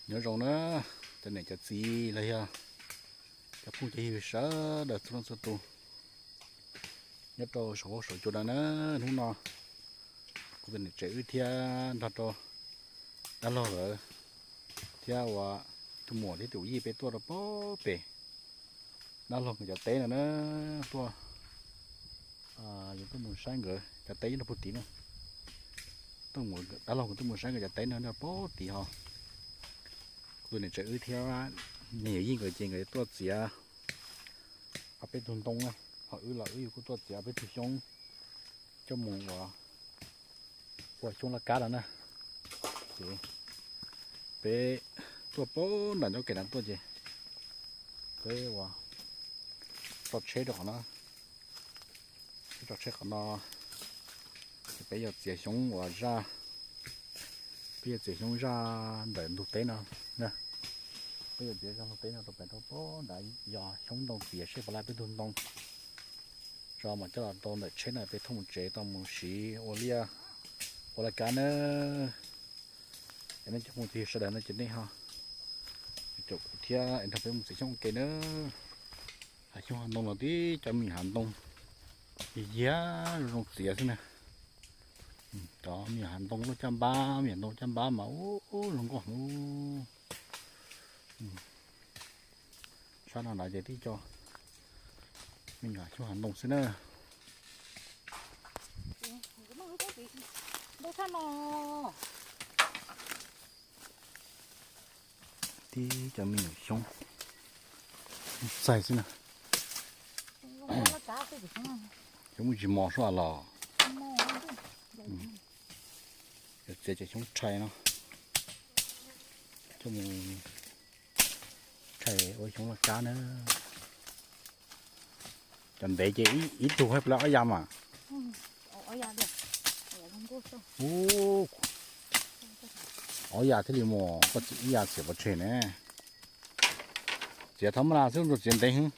Nyob zoo na, cov niam cov txiv los yog cov phooj cov ywg sawv daws txhua leej txhua tus nyob rau saum huab saum cua no na. Hnub no kuv tus niam tsev wb thiab nrog rau dab laug lawv thiab uas tus muam thiab tus yij peb tuaj rau pem dab laug nkawd cov teb no na. Tuaj, yuav tuaj mus saib nkawd cov teb nyob rau puag tid na. Dab laug nkawd tuaj mus saib nkawd cov teb no nyob rau puag tid ho. Kuv tus niam tsev wb thiab niam yij nkawd ces nkawd tuaj txiav ob peb tug ntoo na, ho wb los wb kuj tuaj txiav ob peb tug xyoob coj mus ua, ua xyoob laj kab no na. Ces peb tuaj puag nram ncauj kev no tuaj ces peb ua tso tsheb rau qhov no, peb tso tsheb qhov no, ces peb yuav txiav xyoob uas zaj, peb yuav txiav xyoob zaj ntawm ntug teb no na. Peb yuav txiav zaj ntug teb no rau pem rau puag nrad yog xyoob ntoo txiav seb puas laib peb tug ntoo tso mas coj los rau ntawm tsheb no peb thauj mus tsev tau mus siv ua liaj ua laj kab na. Es nej cov phooj cov ywg sawv daws no ces nej ho caum kuv thiab es nrog peb mus txiav xyoob ua ke na. Hav xyoob hav ntoo los tib cov me nyuam hav ntoo yig yig zoo zoo txiav xwb na. Cov me nyuam hav ntoo loj caj npab, me nyuam ntoo caj npab mas ub zoo nkauj heev. Sab no na ces tib co me nyuam xyoob hav ntoo xwb na. Tib cov me nyuam xyoob txaij xwb na. Xyoob muaj tsis mos sua los. Yuav txiav cov xyoob rhais no coj mus rhais ua xyoob laj kab na. Cov ntev ces ib tug haj pla ob ya mas. Ub, ob ya thiaj li mus, koj ib ya txiav pov tseg ne. Txiav thab maj xwb rau txiav ntev heev.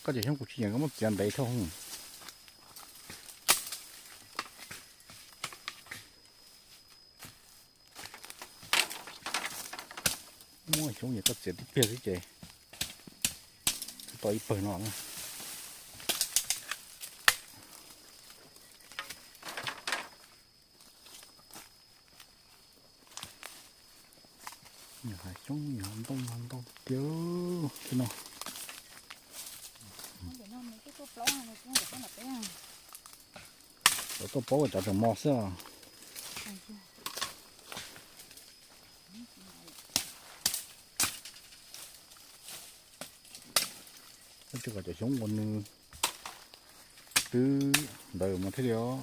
Koj cov xyoob kuv tsis nyiam koj muab txiav ntev dhau heev. Muab xyoob yog koj txiav tib pliag xwb ces twb tau ib pawg no na. Yog hav xyoob yog hav ntoo hav ntoo tiag no. Lawv tuaj paub cov tseem mos xwb os. Tsis kom cov xyoob uas nws twb ntawd mas thiaj li os.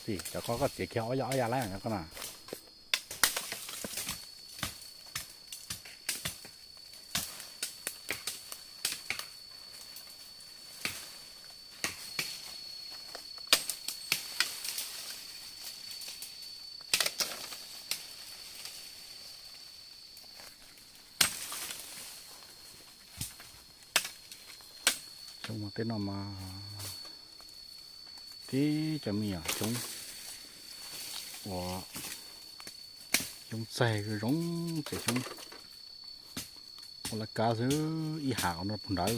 Tim cov ko koj txiav kiag ob ya ob ya lawm cov ko na. Xyoob mas tej no mas tib cov me nyuam xyoob uas xyoob txaij zoo zoo ces xyoob ua laj kab xwb ib hav no puag nrad.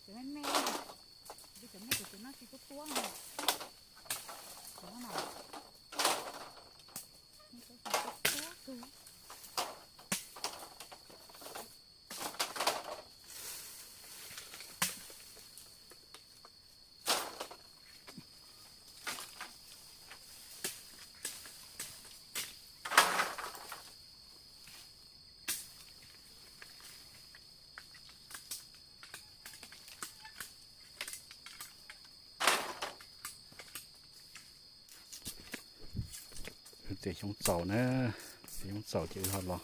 Cov me me, cov me me cov no tsis tuab tuab. Ces xyoob txaus na, ces xyoob txaus ces wb ho los,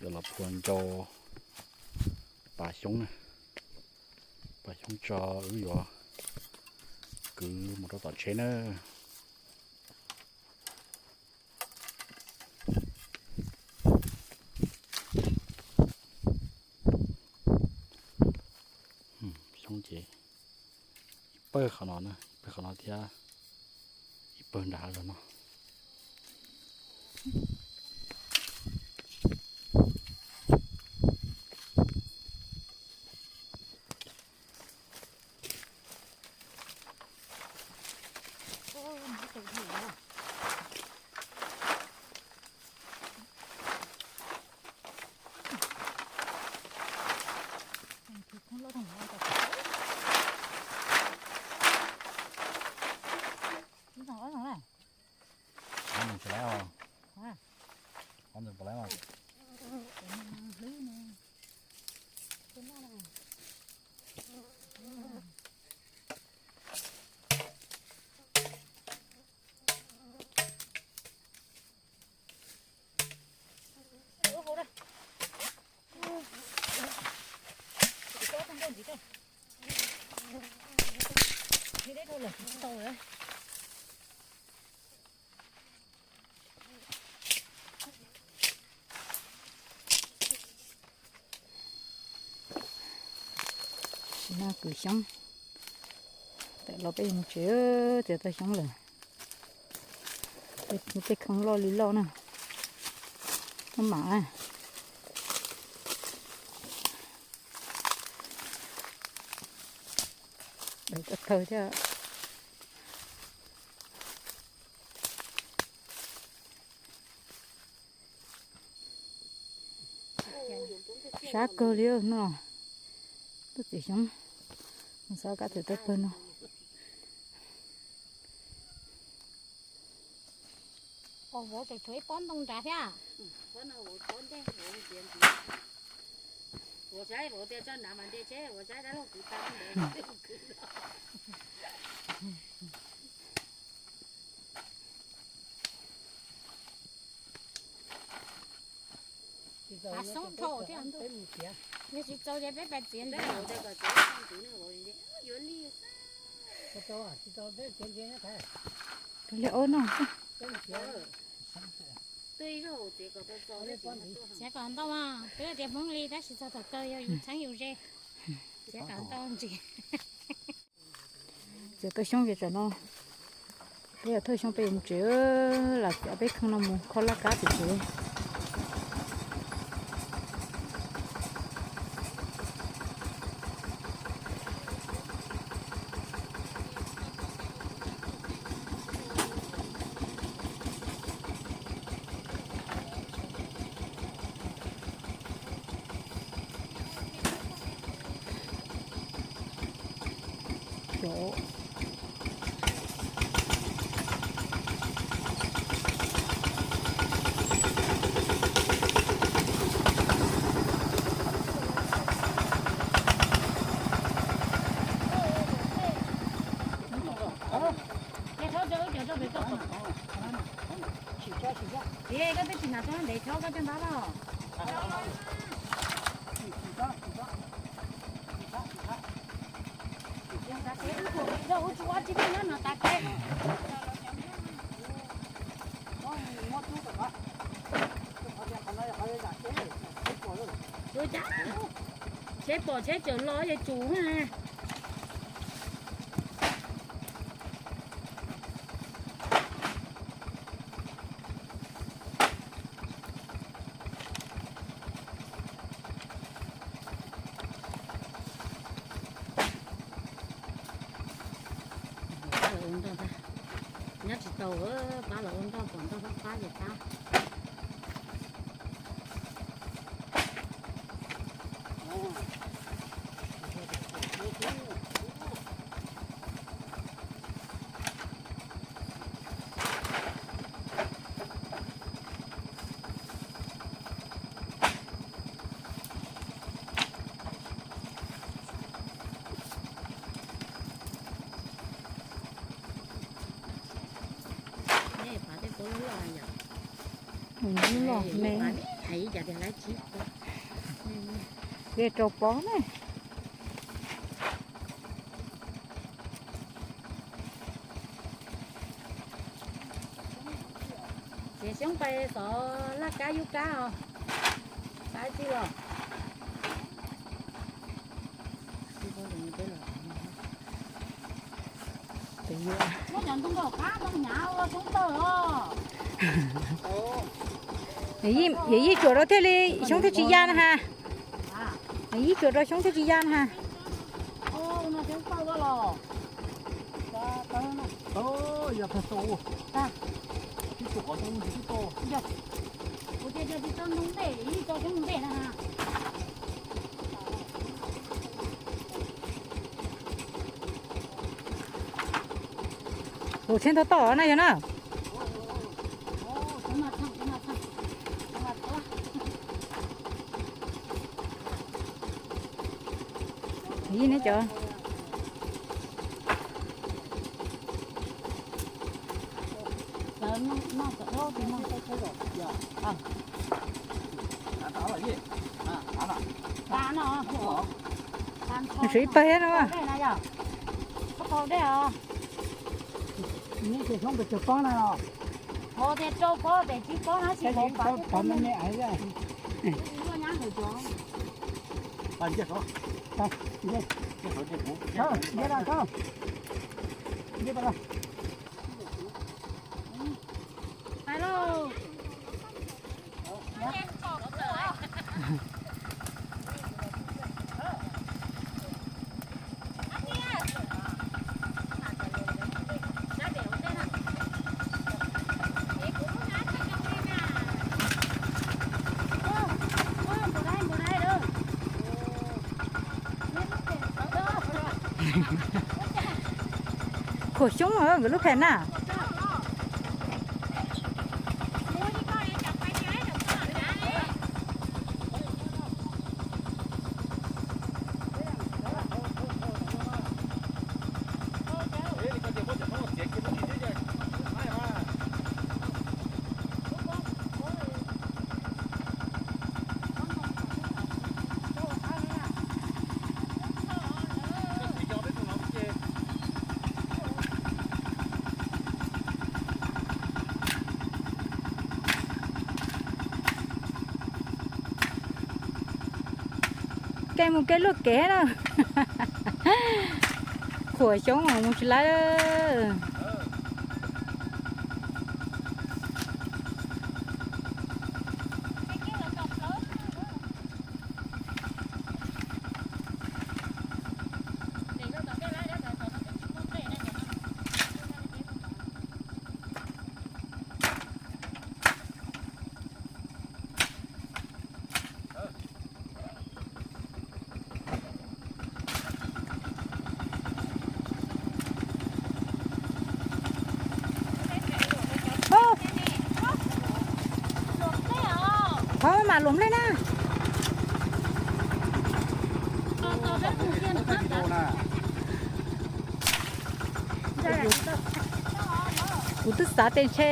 yuav los phua ncau pas xyoob na, pas xyoob tso wb yuav kwv mus rau tom tsheb na. Xyoob ces ib pawg qhov no na, ib pawg qhov no thiab ib pawg nram los no. Sim no kwv xyoob, tawm los peb mus tsev, txiav tau xyoob lawm. Tej khoob loj li loj na, maj mam na. Daim tawg thiab. Sab kawg li no. Tuaj txiav xyoob, xav kab txiav tau pawg no. Vauv tseem tshuav ib pob ntoo nrad thiab. Xoob dhau thiab, yog tsis txaus ces peb pais txiav ntxiv. Li ob no. Txiav kom ntau mas, twb tias Hmoob li tab sis txog thaum kawg yog yus txheeb yus ze. Txiav kom ntau ntsis. Txiav tau xyoob ces tsam no peb yog thawj xyoob peb yuav mus tsev, lam txiav peb khoob no mus kho laj kab tim tsev. Koj twb tsis hnav tau ntev chob koj coj npab los. Ua cas tsheb pom tsheb txawm los ces tsum na. Pab los ua nroj, nyob tsis tau, pab los ua nroj pom nroj pab pab ces pab. Nej pab tej tub Mus ntub los me. Qhia rau pob na. Txiav xyoob pais xov laj kab yub kab os. Pab txij los. Yawm yij tsuam rau thiaj li xyoob thiaj tsis ya na ha. Yawm yij tsuam rau xyoob thiaj tsis ya na ha. Tus tsheb ntau toj na yog na. Yij ne cov. Nws tshuav ib pawg thiab no. Khuam xyoob nkawd lub phem na. Kev mus kev luaj kev na. Khuam xyoob mus tsis laib. Qhov mam luam nplej na. Kuv twb xav tes ntshe.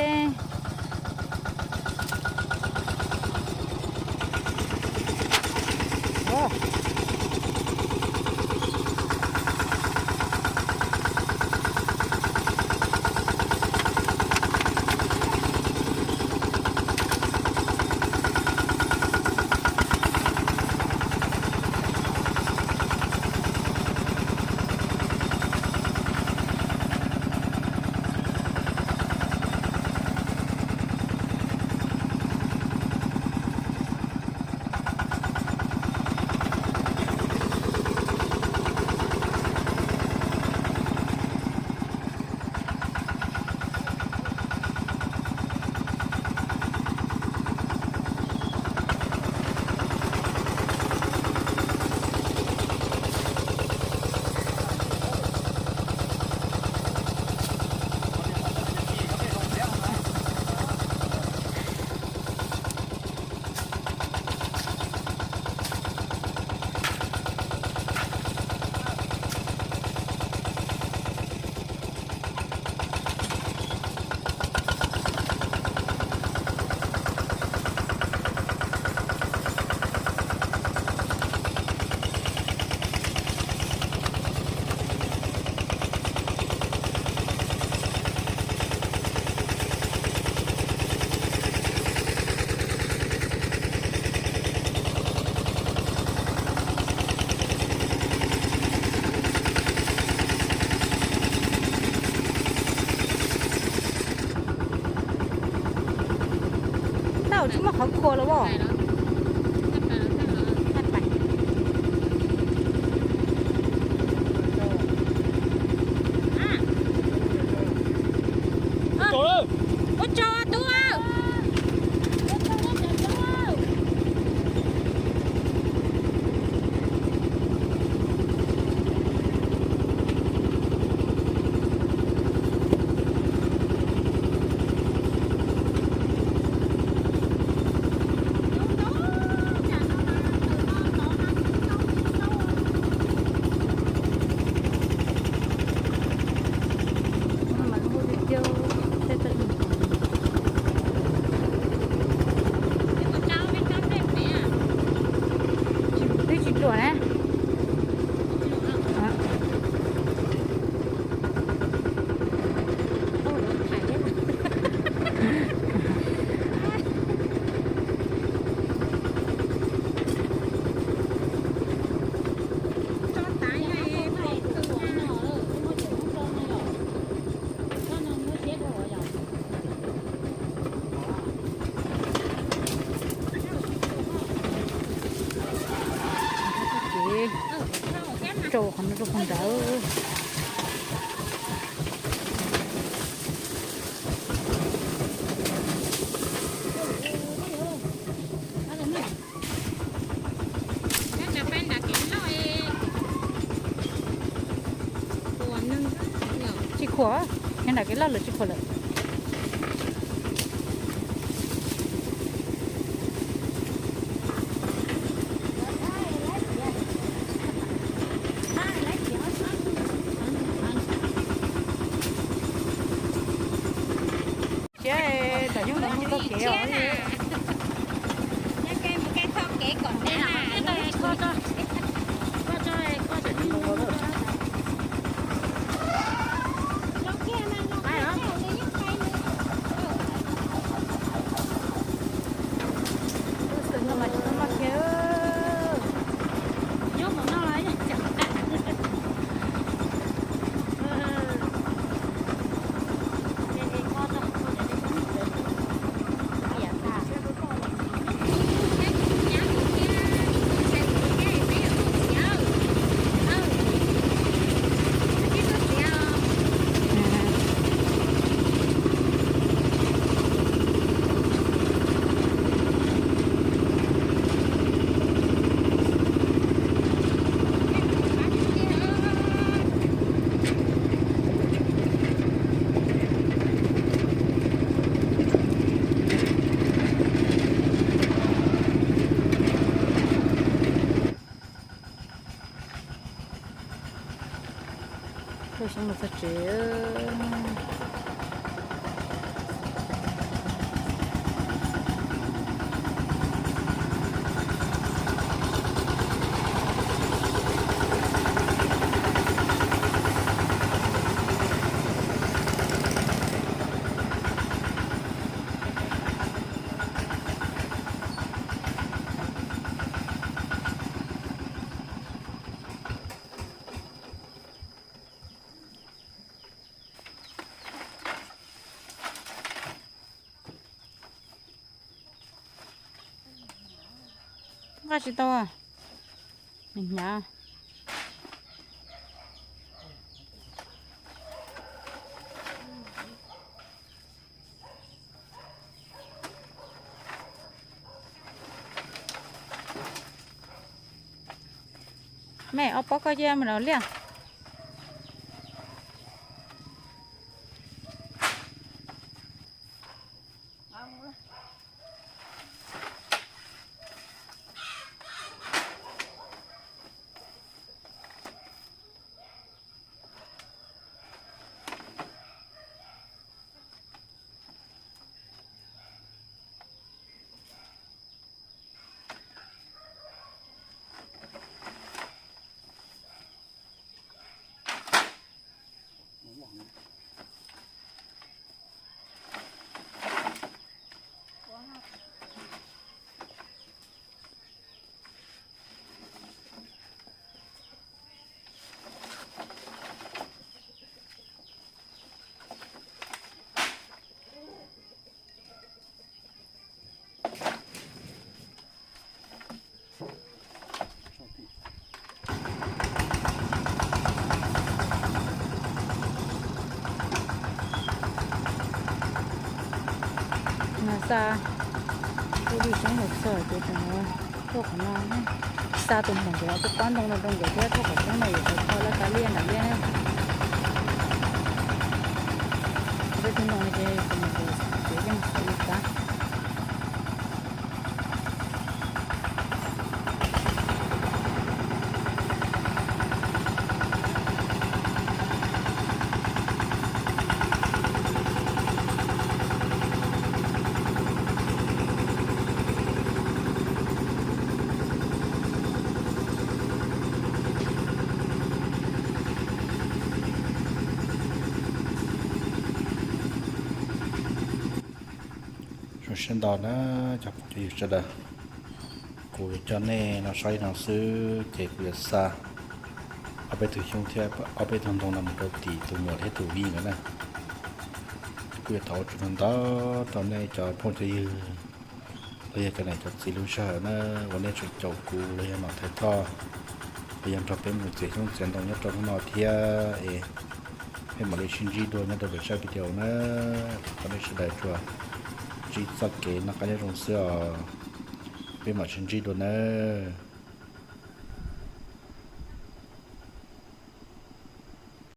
Qhov kua los as. Ua tsaug tub. Twb tsis dluam na. Ces rau qhov no rau qhov ntawd. Tsis khuam, nyob nram kev loj lawm tsis khuam lawm. Siab, tam nyob mus txoj kev os. Tuaj xyoob los txog tsev. Nqa tsis tau, nws hnyav. Mej, ob pob koj cia mus lawm liaj. Xa, ua li seeb los txog ces tseem tuaj qhov no, xa tus muam nkawd ob peb pob ntoo no rau nkawd thiab, tuaj qhov tseeb no yuav tau tho laj kab liaj nram liaj na. Peb tus ntoo no ces tus muam nkawd txiav yeej xav li kab. Zoo siab ntau na cov phooj cov ywg sawv daws, kuv yuav coj nej los saib li no xwb ces kuv yuav xa ob peb tug xyoob thiab ob peb tug ntoo no mus rau tim tus muam thiab tus vij nkawd na. Ces kuv yuav thov ua tsaug ntau ntau rau nej cov phooj cov ywg los yog cov niam cov txiv lub sij hawm na uas nej tseem caum kuv los yog Nom Thaiv Thoj los yog nrog peb mus txiav xyoob txiav ntoo nyob rau hnub no thiab es peb mam li sib ntsib dua nyob rau lwm zaj video na. Thov kom nej sawv daws tsuas ntsib txoj kev noj qab nyob zoo xwb os. Peb mam sib ntsib dua nawb.